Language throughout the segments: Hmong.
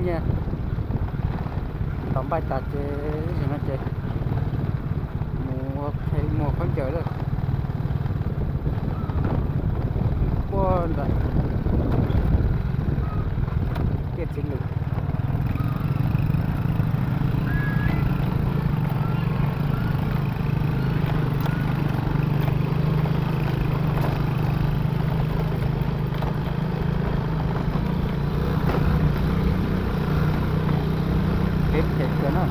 Nyiaj tau npaij tas ces ib zaug no ces mus ua phem muag khaub ncaws lawm. Puag nram tiaj txiv lws. Kev phem tiag na.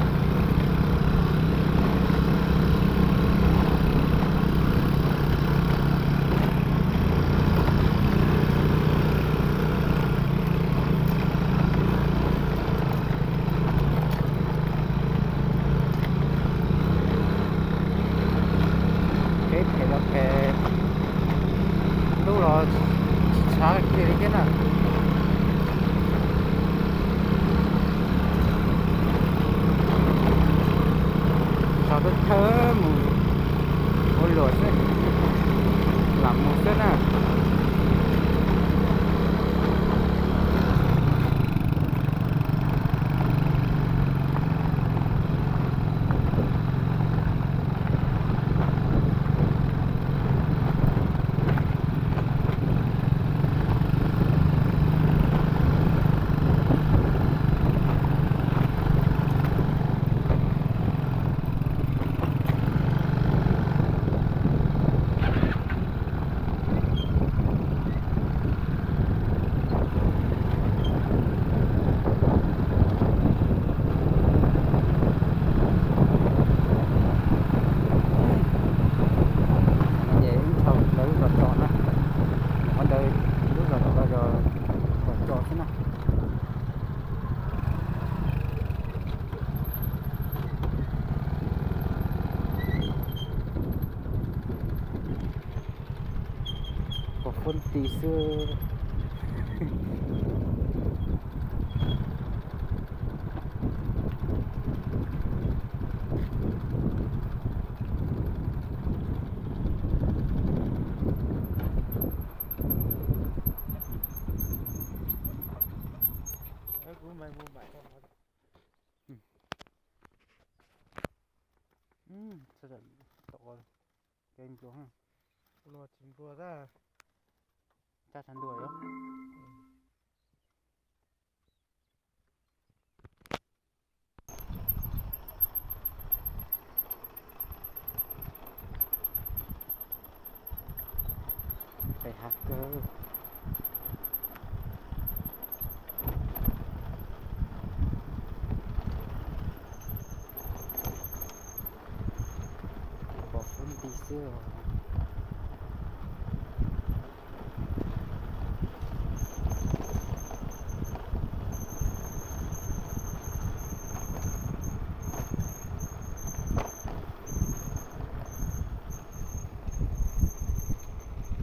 Kev phem los phem, ntuj los tsis tshav kiag li thiab na. Tsaus thawj thawj mus ua luam xwb, lam mus xwb na. Ces ib txhia ntawd lub zos Tso na, qhov ntawd lub zos Tso, zos Tso xwb na. Pos foob ti xwb. Tau kev nplua, tsis nplua tag. Caj tshaj ntua yom. Pem hav kawg. Pos foob ti xwb os.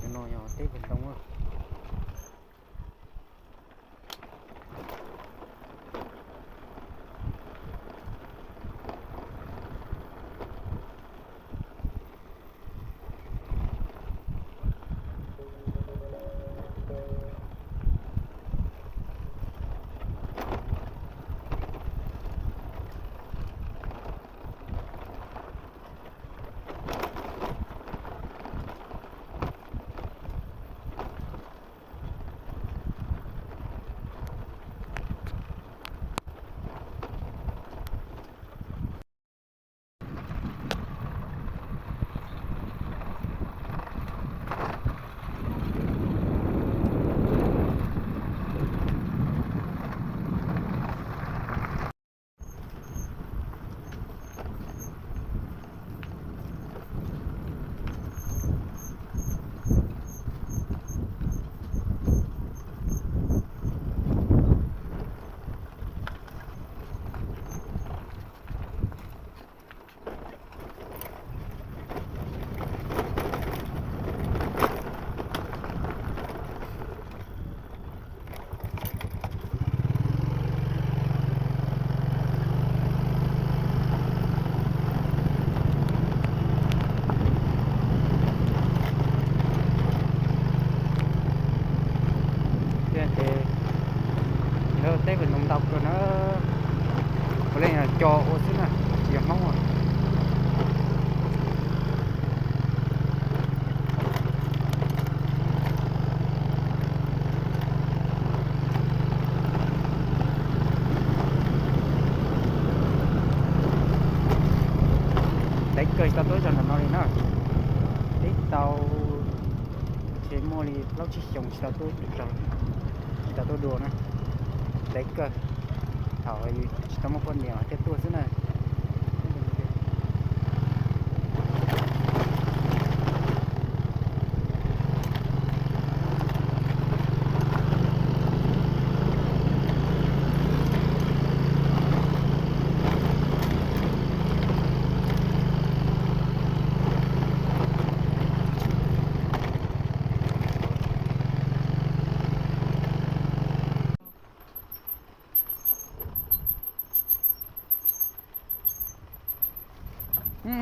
Cov no yog teb kws ntoo. Thiab ces Lawv teb pem ntoo ntau kawg na, puav leej yog cov ua xwb na, tsis yog Hmoob. Ntev kawg tsis tau tuaj zog ntawm no li na. Twb tau, ces muaj li plaub tsib xyoos tsis tau tuaj, tsis tau tuaj dua na. Ntev kawg, thaum tsis tau muaj poj niam thiaj tuaj xwb na.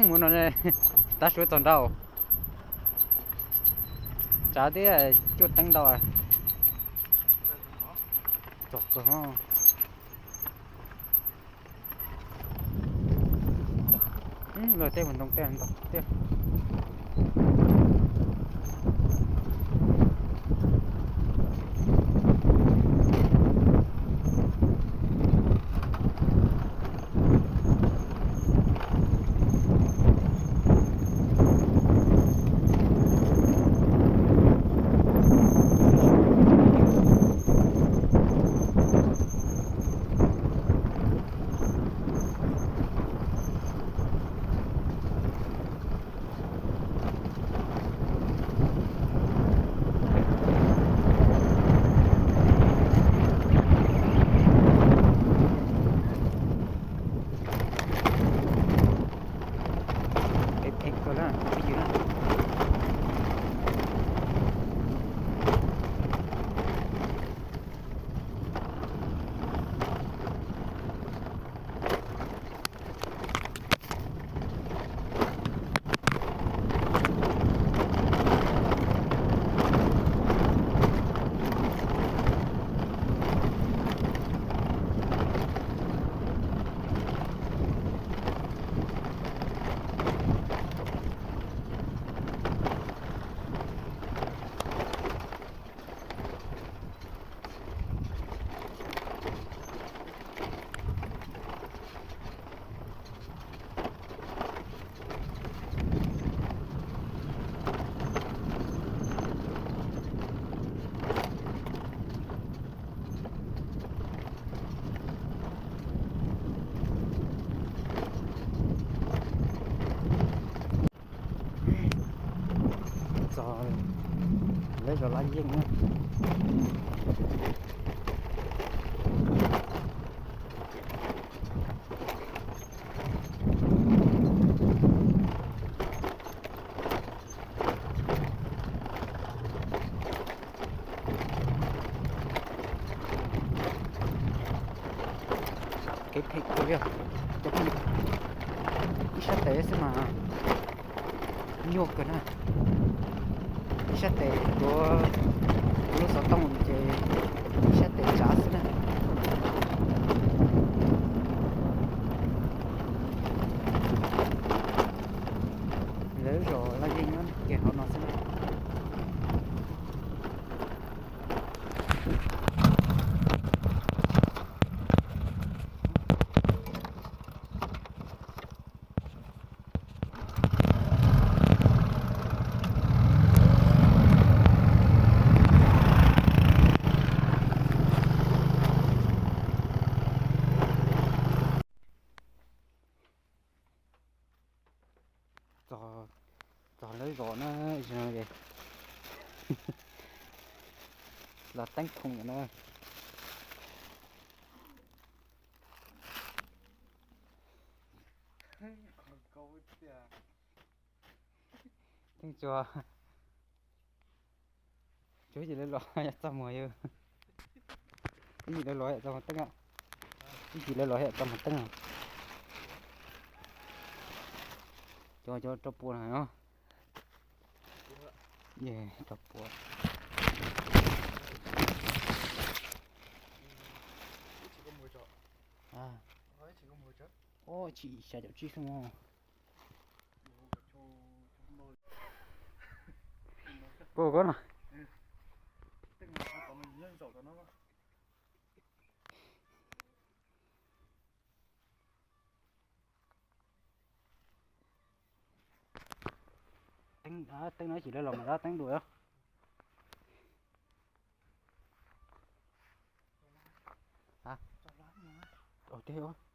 Mus no ne, tav su txog nrau, tsav thiab cuaj teev ntau. Txog kawg. Lawv teb mus ntoo tej ntau tiag. Txog lawv zos Laj Yeej na. Kev phem kawg li os. Cov phooj ywg, ib sab tes xwb mas nyuaj kawg na. Ib sab tes tuav kuv lub xov tooj ces ib sab tes tsav xwb na. Lawv zos Laj Yeej nyob kiag hauv no xwb na. Txog, txog lawv zos na, los teeb thooj na. Theej tsuas, tsuas ib yim lawv los yog txaj muag yog, ib yim lawv los yog txaj muag teeb, ib yim lawv los yog txaj muag teeb. Cov, cov rau pua no, rau pua. Ob tsis xya caum tsib xwb mog. Koj koj no. Teeb no tsis lawv los mas dab teeb dua. Ua